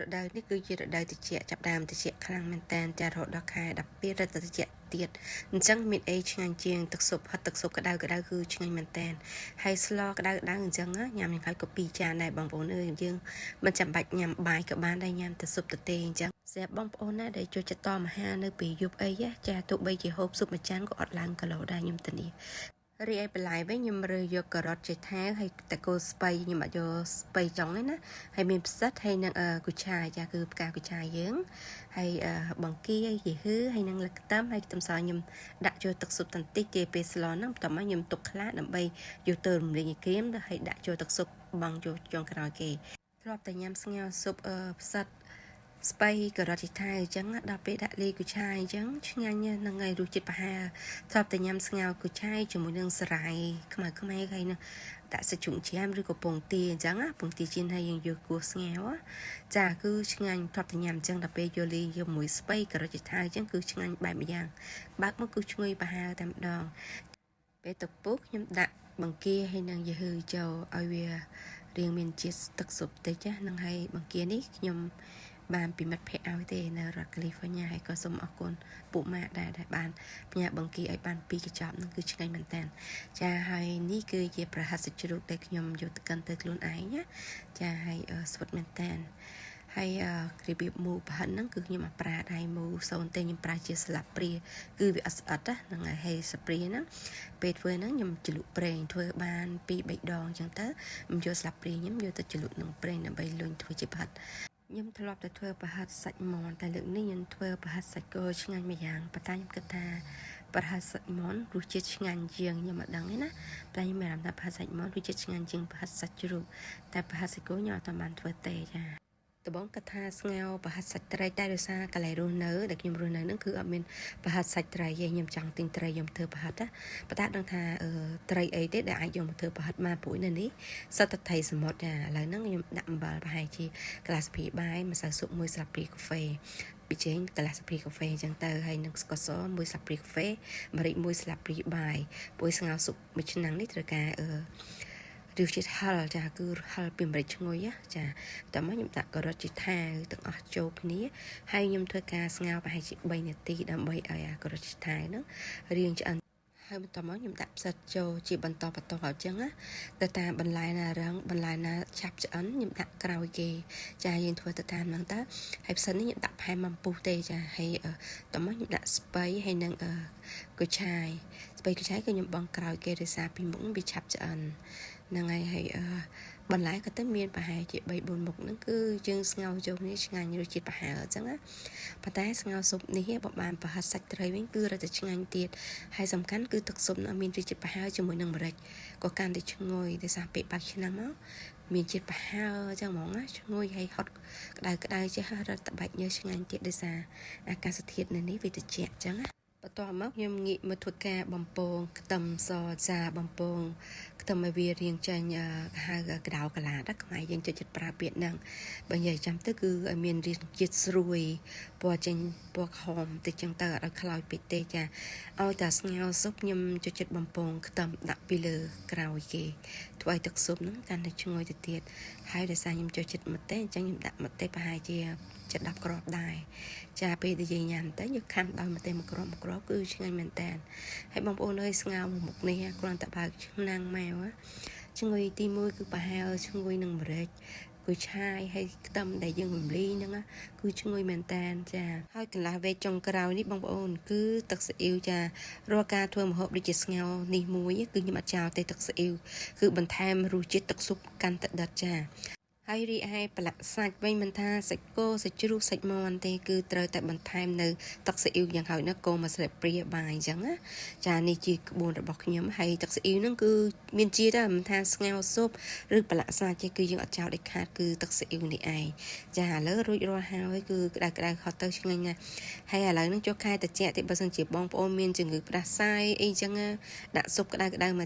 រដូវនេះគឺជារដូវត្រជាក់ចាប់ដើមត្រជាក់ខ្លាំងមែនតើចារហូតដល់ខែ12រឹតតែត្រជាក់ទៀតអញ្ចឹងមានអីឆ្ងាញ់ជាងទឹកស៊ុបហិតទឹកស៊ុបក្តៅក្តៅគឺឆ្ងាញ់មែនតើហើយស្លក្តៅក្តៅអញ្ចឹងញ៉ាំយ៉ាងហើយក៏ពីរចានដែរបងប្អូនអើយយើងមិនចាំបាច់ញ៉ាំបាយក៏បានដែរញ៉ាំតែស៊ុបទទេអញ្ចឹងស្រាប់បងប្អូនណាដែលចូលចិត្តតមអាហារនៅពេលយប់អីចាទោះបីជាហូបស៊ុបមួយចានក៏អត់ឡើងគីឡូដែរខ្ញុំធានារីឯបន្លែវិញខ្ញុំរើសយកការ៉ុតចេថែវហើយតកូស្ពៃខ្ញុំអត់យកស្ពៃចុងទេណាហើយមានផ្សិតហើយនឹងគូឆាយចាគឺផ្កាគូឆាយយើងហើយបង្គាយយហឺហើយនឹងលឹកខ្ទឹមហើយខ្ទឹមសខ្ញុំដាក់ចូលទឹកស៊ុបបន្តិចទេពេលស្លហ្នឹងបន្ទាប់មកខ្ញុំទុកខ្លះដើម្បីយកទៅរំលីងឲ្យក្រៀមហើយដាក់ចូលទឹកស៊ុបបងចូលចុងក្រោយគេធ្លាប់តែញ៉ាំស្ងោរស៊ុបផ្សិតស្ពៃការ៉ុតជីថៅអញ្ចឹងដល់ពេលដាក់លីគូឆាយអញ្ចឹងឆ្ងាញ់ហ្នឹងហើយរសជាតិប្រហើរធ្លាប់តែញ៉ាំស្ងោរគូឆាយជាមួយនឹងសារាយខ្មៅខ្មៅហើយនឹងដាក់សាច់ជ្រូកជ្រាមឬក៏ពងទាអញ្ចឹងណាពងទាចៀនហើយយើងយកគោះស្ងោរចាគឺឆ្ងាញ់ធ្លាប់តែញ៉ាំអញ្ចឹងដល់ពេលយកលីជាមួយស្ពៃការ៉ុតជីថៅអញ្ចឹងគឺឆ្ងាញ់បែបម្យ៉ាងបើកមកគឺឈ្ងុយប្រហើរតែម្ដងពេលទឹកពុះខ្ញុំដាក់បង្គាហើយនឹងយហឺចូលឲ្យវារៀងមានជាតិទឹកស៊ុបតិចណានឹងហើយបង្គានេះខ្ញុំបានពីមិត្តភ័ក្តិឲ្យទេនៅរដ្ឋកាលីហ្វ័រញ៉ាហើយក៏សូមអរគុណពួកម៉ាក់ដែរដែលបានផ្ញើបង្គាឲ្យបានពីរកញ្ចប់នឹងគឺឆ្ងាញ់មែនតើចាហើយនេះគឺជាប្រហិតសាច់ជ្រូកដែលខ្ញុំយកទៅកិនទៅខ្លួនឯងណាចាហើយស្វិតមែនតើហើយរបៀបមូប្រហិតហ្នឹងគឺខ្ញុំអត់ប្រើដៃមូសូនទេខ្ញុំប្រើជាស្លាបព្រាគឺវាអត់ស្អិតណាហ្នឹងហើយហើយស្លាបព្រាហ្នឹងពេលធ្វើហ្នឹងខ្ញុំជ្លក់ប្រេងធ្វើបាន2 3ដងអញ្ចឹងទៅខ្ញុំយកស្លាបព្រាខ្ញុំយកទៅជ្លក់នឹងប្រេងដើម្បីលុញធ្វើជាប្រហិតខ្ញុំធ្លាប់តែធ្វើប្រហិតសាច់មាន់តែលើកនេះខ្ញុំធ្វើប្រហិតសាច់គោឆ្ងាញ់មួយយ៉ាងប៉ុន្តែខ្ញុំគិតថាប្រហិតសាច់មាន់រសជាតិឆ្ងាញ់ជាងខ្ញុំអត់ដឹងទេណាតែខ្ញុំមានអារម្មណ៍ថាប្រហិតសាច់មាន់រសជាតិឆ្ងាញ់ជាងប្រហិតសាច់ជ្រូកតែប្រហិតសាច់គោខ្ញុំអត់បានធ្វើទេចាដំបងគាត់ថាស្ងោរប្រហិតសាច់ត្រីតែដោយសារកន្លែងរស់នៅដែលខ្ញុំរស់នៅហ្នឹងគឺអត់មានប្រហិតសាច់ត្រីទេខ្ញុំចង់ទិញត្រីខ្ញុំធ្វើប្រហិតណាប៉ុន្តែដឹងថាត្រីអីទេដែលអាចយកមកធ្វើប្រហិតមកព្រោះនៅនេះសុទ្ធតែត្រីសមុទ្រចាឥឡូវហ្នឹងខ្ញុំដាក់អំបិលប្រហែលជាក្លាស្ភីបាយម្សៅស៊ុបមួយស្លាបព្រាកាហ្វេប៊ីចេងកន្លះស្លាបព្រាកាហ្វេអញ្ចឹងទៅហើយនឹងស្ករសមួយស្លាបព្រាកាហ្វេម្រេចមួយស្លាបព្រាបាយព្រោះស្ងោរស៊ុបមួយឆ្នាំងនេះត្រូវការអឺរសជាតិហឹរចាគឺហឹរពីម្រេចឈ្ងុយចាតោះមកខ្ញុំដាក់ការ៉ុតជីថៅទាំងអស់ចូលគ្នាហើយខ្ញុំធ្វើការស្ងោរប្រហែលជា3នាទីដើម្បីឲ្យអាការ៉ុតជីថៅហ្នឹងរៀងឆ្អិនហើយបន្តមកខ្ញុំដាក់ផ្សិតចូលជាបន្តបន្តអញ្ចឹងណាទៅតាមបន្លែណារឹងបន្លែណាឆាប់ឆ្អិនខ្ញុំដាក់ក្រោយគេចាយើងធ្វើទៅតាមហ្នឹងទៅហើយផ្សិតនេះខ្ញុំដាក់ផែមបំពុះទេចាហើយតមកខ្ញុំដាក់ស្ពៃហើយនឹងគុយឆាយស្ពៃគុយឆាយគឺខ្ញុំបងក្រោយគេដោយសារពីមុខវាឆាប់ឆ្អិនហ្នឹងហើយហើយអឺបន្លែក៏ទៅមានប្រហែលជា3 4មុខហ្នឹងគឺយើងស្ងោរចូលនេះឆ្ងាញ់រសជាតិប្រហើរអញ្ចឹងណាប៉ុន្តែស្ងោរស៊ុបនេះបើបានប្រហិតសាច់ត្រីវិញគឺរឹតតែឆ្ងាញ់ទៀតហើយសំខាន់គឺទឹកស៊ុបនោះមានរសជាតិប្រហើរជាមួយនឹងម្រេចក៏កាន់តែឈ្ងុយដោយសារពេលបាក់ឆ្នាំមកមានជាតិប្រហើរអញ្ចឹងហ្មងណាឈ្ងុយហើយហត់ក្តៅក្តៅចេះរត់តបាច់ញើសឆ្ងាញ់ទៀតដោយសារអាកាសធាតុនៅនេះវាត្រជាក់អញ្ចឹងណាបន្ទាប់មកខ្ញុំងាកមកធ្វើការបំពងខ្ទឹមសចាបំពងខ្ទឹមឲ្យវារៀងចេញហៅក្តៅកលាតខ្មែរយើងចូលចិត្តប្រើពាក្យហ្នឹងបើនិយាយចាំទៅគឺឲ្យមានរសជាតិស្រួយពណ៌ចេញពណ៌ក្រហមតិចចឹងទៅអត់ឲ្យខ្លោចពេកទេចាឲ្យតែស្ងោរស៊ុបខ្ញុំចូលចិត្តបំពងខ្ទឹមដាក់ពីលើក្រោយគេធ្វើឲ្យទឹកស៊ុបហ្នឹងកាន់តែឈ្ងុយទៅទៀតហើយដោយសារខ្ញុំចូលចិត្តម្ទេសអញ្ចឹងខ្ញុំដាក់ម្ទេសប្រហែលជាចិត្ត10គ្រាប់ដែរចាពេលដែលយើងញ៉ាំទៅយកខាំដោយម្ទេសមួយគ្រាប់មួយគ្រាប់គឺឆ្ងាញ់មែនតើហើយបងប្អូនអើយស្ងោរមុខនេះគ្រាន់តែបើកឆ្នាំងមកឈ្ងុយទី1គឺប្រហែលឈ្ងុយនឹងម្រេចគូឆាយហើយខ្ទឹមដែលយើងរំលីងហ្នឹងគឺឈ្ងុយមែនតានចាហើយកន្លះវែកចុងក្រោយនេះបងប្អូនគឺទឹកស៊ីអ៊ីវចារាល់ការធ្វើម្ហូបដូចជាស្ងោរនេះមួយគឺខ្ញុំអត់ចោលទេទឹកស៊ីអ៊ីវគឺបន្ថែមរសជាតិទឹកស៊ុបកាន់តែដិតចាហើយរីឯប្រឡាក់សាច់វិញមិនថាសាច់គោសាច់ជ្រូកសាច់មាន់ទេគឺត្រូវតែបន្ថែមនៅទឹកស៊ីអ៊ីវយ៉ាងហោចណាស់កូមួយស្លាបព្រាបាយអញ្ចឹងណាចានេះជាក្បួនរបស់ខ្ញុំហើយទឹកស៊ីអ៊ីវហ្នឹងគឺមានជាតិដែរមិនថាស្ងោរស៊ុបឬប្រឡាក់សាច់ទេគឺយើងអត់ចោលដាច់ខាតគឺទឹកស៊ីអ៊ីវនេះឯងចាឥឡូវរួចរាល់ហើយគឺក្តៅក្តៅហត់ទៅឆ្ងាញ់ណាស់ហើយឥឡូវហ្នឹងចុះខែត្រជាក់ទៀតបើសិនជាបងប្អូនមានជំងឺផ្ដាសាយអីចឹងដាក់ស៊ុបក្តៅក្តៅមក